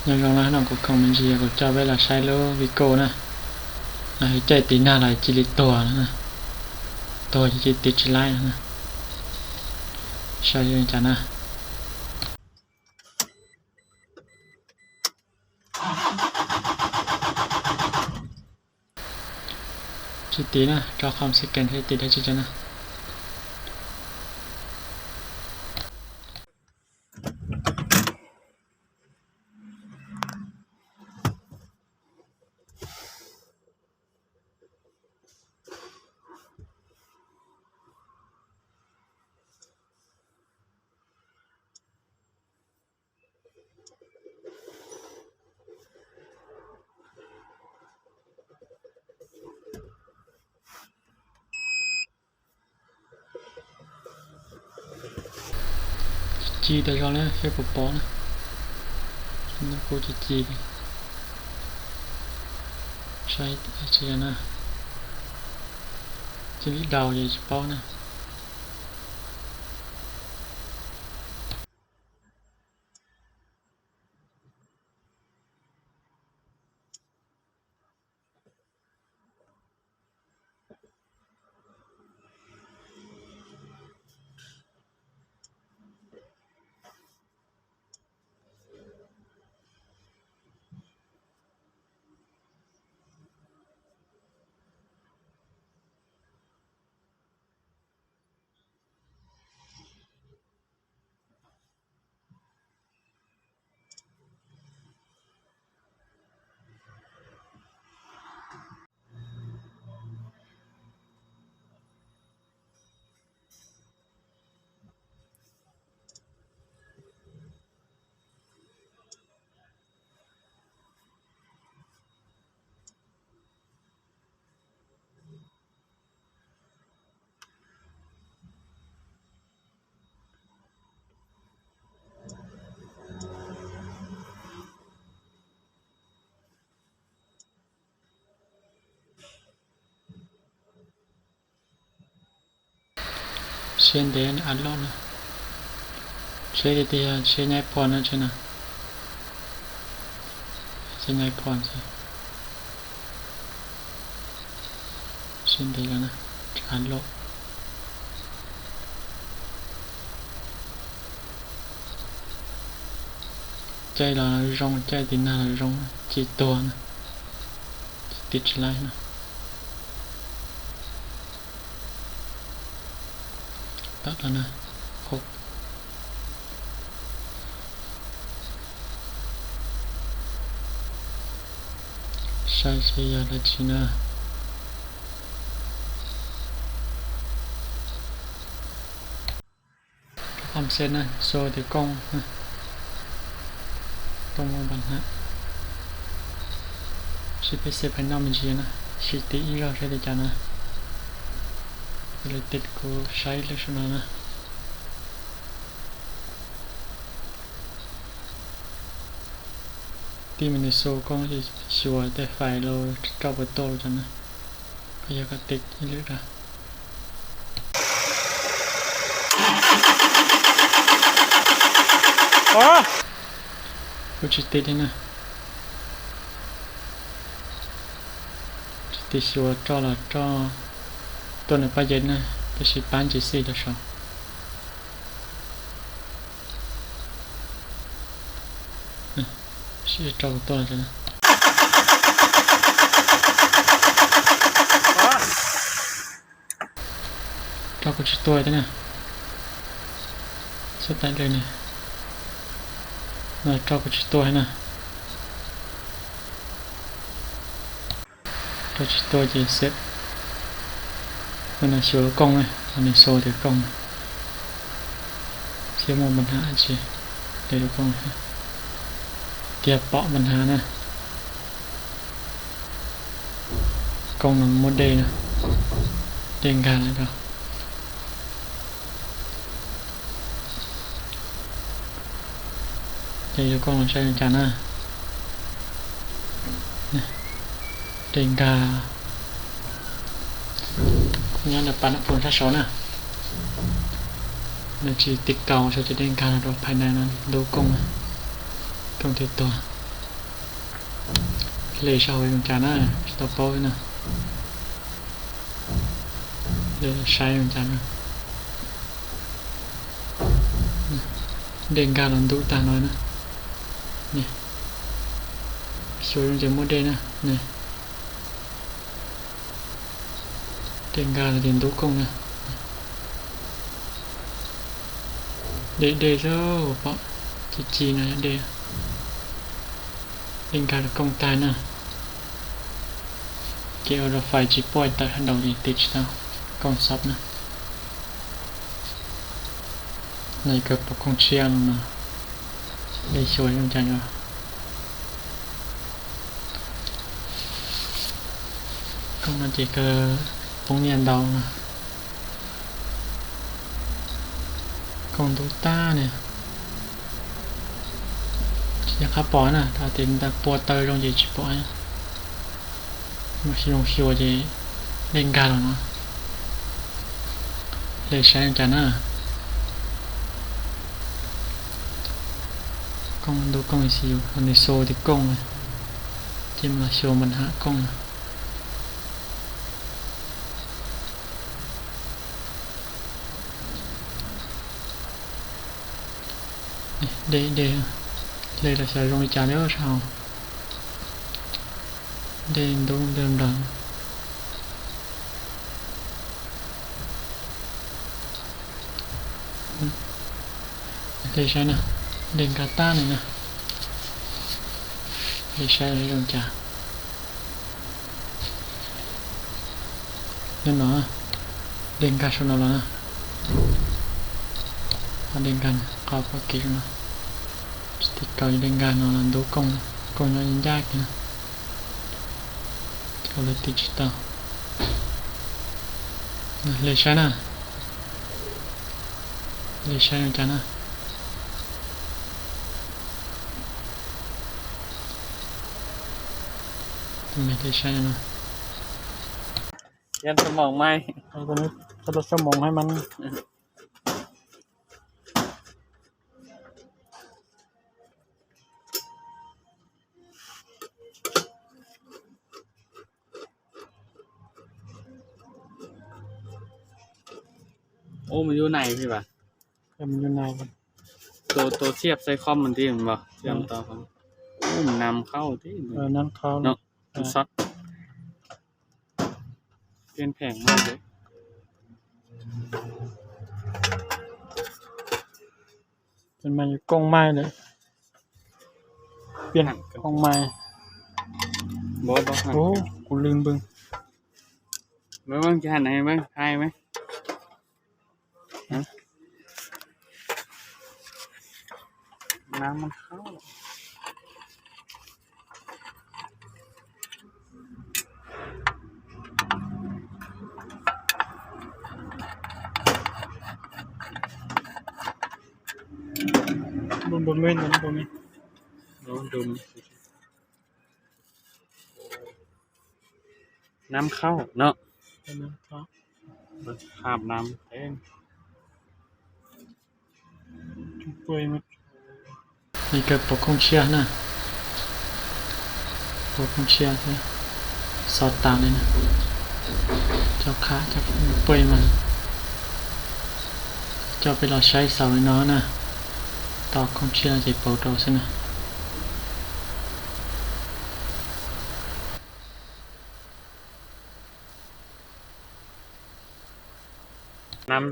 Nyob zoo na, no kuv khoom me ntsis kuv coj peb los saib lub video na. No yog caij tiv nag los cia li tuag no na. Tuag ces cia li tiv tsis laib no na. Saib zoo li cas na. Tsis tiv na, rau qhov xi kees thiaj tiv dab tsi tso na. Ci tas zog li thiab kuv pom na. Kuv ci ci li. Saib tsis na. Cia li daus ces tsis paub na. Siab ntev av loj na. Siab tiag tiag, siab nyaib phom na, siab na. Siab nyaib phom xwb. Siab ntev lawm na, av loj. Caij los zoo, caij tiv nag los zoo, tsis tuag na, tsis tiv tsis laib na. Tam no na, saib seb yog dab tsi na. Om xeb na, xu tias kooj, kooj muaj npam hab. Sib peb xeb phaib noj me ntsis na, sim tiv ib zaug saib li cas na. Lawv tiv kuv saib lub sub no na. Tib me nws xu kooj xyuas tej fais los rau puas tuaj los tso na. Koj yog koj tiv ib lwm rau. Kuv tsis tiv li na. Tsis tiv xyuas roj los roj tuaj nws pab yem na, tab sis pab ntsis xij rau saum. Sib rau kuv tuaj. Rau kuv tsis tuaj thiab na. Xub tais dej ne, no rau kuv tsis tuaj thiab na. Rau tsis tuaj ces xwb. Ua no xyuas lub kooj na, ua no xyuas tias kooj na. Xyuas muaj npam hab tsis, tias lub kooj, tias pom npam hab na. Kooj no muaj dej na, dej nkag lawm rau. Ces yus kooj los saib li cas na. Dej nkag. Nyob ntawm pas nab pum sab saud na. Nws tsis tiv kaus saud ces dej nkag los rau phais na no ntub kooj, kooj thiaj tuag. Hle saib hauv zoo cas na, tsis tau paub na. Hle saib zoo cas na. Dej nkag los ntub tag no na. Xyuas zoo ces muaj dej na. Dej nkag los ces ntub kooj na. Dej dej xwb, pom ci ci no yog dej. Dej nkag los kooj tag na. Ces ua rau fais tsis poj tawm sab nraud ces tiv tsis tau, kooj xob na. Nws kawg pom kooj tshiab no, dej xyuas zoo cas no. Kooj no ces kawg poob nyiaj ntau no. Kooj ntub tag ne. Tsis nco qab pom na, thaum tias nws pua taw zoo ces tsis pom. Mas xyuas ces dej nkag los no. Hle saib cas na. Kooj ntub kooj xis yus nws xu tias kooj, ces mas xyuas mas ha kooj na. Dej dej, hle los xyov zoo li cas li sab hauv. Dej ntub nplawg nplawg. Hle saib na, dej nkag tag li na. Hle saib zoo cas. Nyob no, dej nkag saum no los na. Dej nkag qhov pom kev no. Tsis tau dej nkag no los ntub kooj, kooj nyob ncaj kiag na. Ua lawv tiv tsis tau. Hle saib na. Hle saib zoo cas na. Hle saib no. Yan sao mong mai. Solo sao mong hai mắn. Ub, mas yus nais li vas. Tus xiab xaiv khom mas ti mas, xiab tau khom. Ub, mas nam khauj ti. Nam khauj no. Sab. Tias pheem mas, ces mas yus koom mais lawm. Piaj koom mais. Ub, kuv lwj npwg. Maj maj tsis hais na, maj hais mas. Nam khauj. Npau me, npau me. Nam khauj no. Kham nam. Li kawg pom kooj tshiab na. Pom kooj tshiab thiab. Xov tas li na. Cov qhab cov phuj mas coj peb los saib xaus li no na. Tos kooj tshiab ces pauv rau xwb na. Nam